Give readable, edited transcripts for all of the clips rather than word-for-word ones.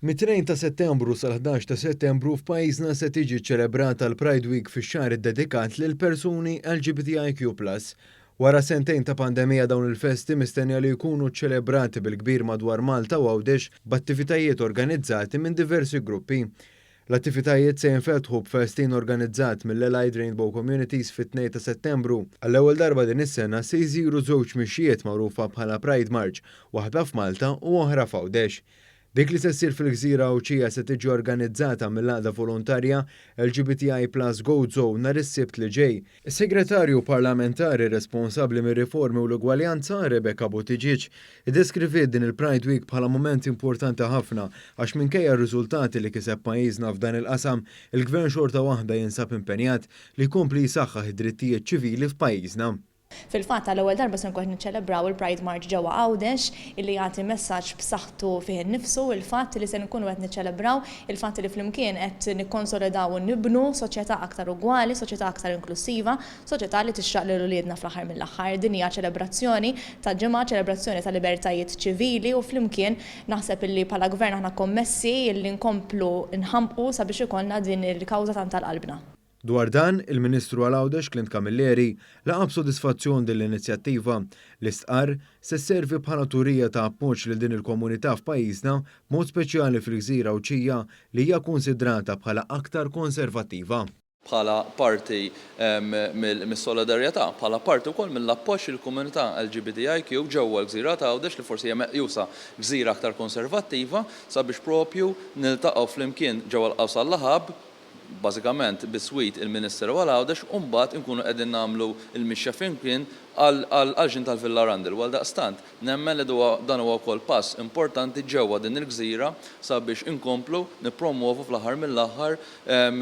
Mit-2 ta' Settembru sal-11 ta' Settembru f'pajjiżna se tiġi ċċelebrata l-Pride Week fix-xahar iddedikat lill-persuni LGBTIQ+. Wara sentejn ta' pandemija dawn il-festi mistennija li jkunu ċċelebrati bil-kbir madwar Malta u Għawdex b'attivitajiet organizzati minn diversi gruppi. L-attivitajiet se jinfetħu b'festin organizzat mill-Allied Rainbow Communities fit-2 ta' Settembru. Għall-ewwel darba din is-sena se jsiru żewġ mixjiet magħrufa bħala Pride March, waħda f'Malta u oħra f'Għawdex. Dik li se ssir fil-gżira Għawdxija se tiġi organizzata mill-għaqda volontarja LGBTI Plus Gozo nhar is-Sibt li ġej. Is-Segretarju Parlamentari responsabbli mir-Riformi u l-Ugwaljanza, Rebecca Buttigieg, iddeskriviet din il-Pride Week bħala mument importanti ħafna għax minkejja r-riżultati li kiseb pajjiżna f'dan il-qasam, il-Gvern xorta waħda jinsab impenjat li jkompli jsaħħaħ id-drittijiet ċivili f'pajjiżna. Fil-fatt għall-ewwel darba se nkunu qed niċċelebraw il-Pride March ġewwa Għawdex illi jagħti messaġġ b'saħħtu fih innifsu, il-fatt li se nkunu qed niċċelebraw il-fatt li flimkien qed nikkonsolidaw u nibnu soċjetà aktar ugwali, soċjetà aktar inklussiva, soċjetà li tixraq lil uliedna fl-aħħar mill-aħħar. Din hija ċelebrazzjoni ta' ġimgħa, ċelebrazzjoni ta' libertajiet ċivili u flimkien naħseb illi bħala Gvern aħna kommessi illi nkomplu nħammqu sabiex ikollna din il-kawża tant għal qalbna. Dwar dan, il-Ministru għal Għawdex Clint Camilleri laqa' b'sodisfazzjon din l-inizjattiva li stqarr se sservi bħala turija ta' appoġġ lil din il-komunità f'pajjiżna b'mod speċjali fil-gżira Għawdxija li hija kkunsidrata bħala aktar konservattiva. Bħala parti mis-solidarjetà, bħala parti wkoll mill-appoġġ lill-komunità LGBTIQ ġewwa l-gżira ta' Għawdex li forsi hija meqjusa gżira aktar konservattiva sabiex propju niltaqgħu flimkien ġewwa l-Qawsalla Hub bażikament biswit il-Ministeru għal Għawdex u mbagħad inkunu qegħdin nagħmlu l-mixja flimkien għall-ġnien tal-Villa Rundle u għaldaqstant nemmen li dan huwa wkoll pass importanti ġewwa din il-gżira sabiex inkomplu nippromwovu fl-aħħar mill-aħħar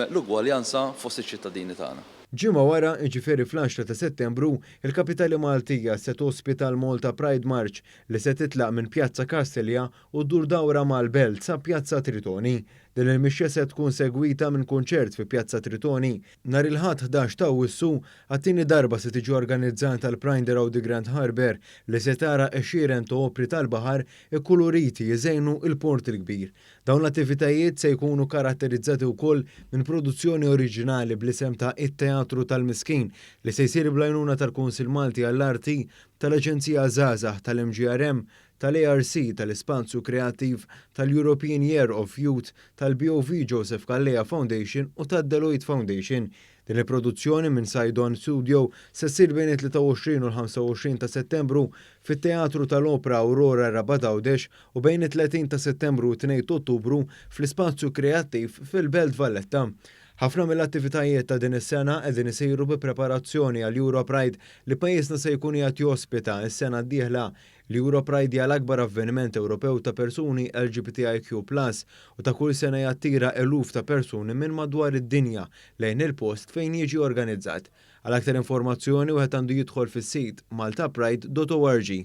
l-ugwaljanza fost iċ-ċittadini tagħna. Ġimgħa wara, jiġifieri fl-10 ta' Settembru, il-kapitali Maltija se tospita l-Malta Pride March li se titlaq minn Pjazza Kastilja u ddur dawra mal-Belt sa Pjazza Tritoni. Din il-mixja se tkun segwita minn kunċert fi Pjazza Tritoni. Nhar il-Ħadd 11 ta' Awwissu, għat-tieni darba se tiġi organizzata l-Pride Rowdy Grand Harbour li se tara għexieren ta' opri tal-baħar ikkuluriti jżejnu l-Port il-Kbir. Dawn l-attivitajiet se jkunu karatterizzati wkoll minn produzzjoni oriġinali bl-isem ta' It-Teatru tal-Miskin li se jsir bl-għajnuna tal-Kunsill Malti għall-Arti, tal-Aġenzija Żgħażagħ tal-MGRM, tal-ARC, tal-Ispazju Kreattiv, tal-European Year of Youth, tal-BOV Joseph Calleja Foundation u tad-Deloitte Foundation. Din il-produzzjoni minn Saidon Studio se ssir bejn it-23 u l-25 ta' Settembru fit-Teatru tal-Opra Aurora Rabat Għawdex u bejn it-30 ta' Settembru u t-2 t'Ottubru fl-Ispazju Kreattiv fil-Belt Valletta. Ħafna mill-attivitajiet ta' din is-sena qegħdin isiru bi preparazzjoni għall-EuroPride li pajjiżna se jkun qiegħed jospita s-sena d-dieħla. L-EuroPride hija l-akbar avveniment Ewropew ta' persuni LGBTIQ plus u ta' kull sena jattira eluf ta' persuni minn madwar id-dinja lejn il-post fejn jiġi organizzat. Għal aktar informazzjoni wieħed għandu jidħol fis-sit maltapride.org.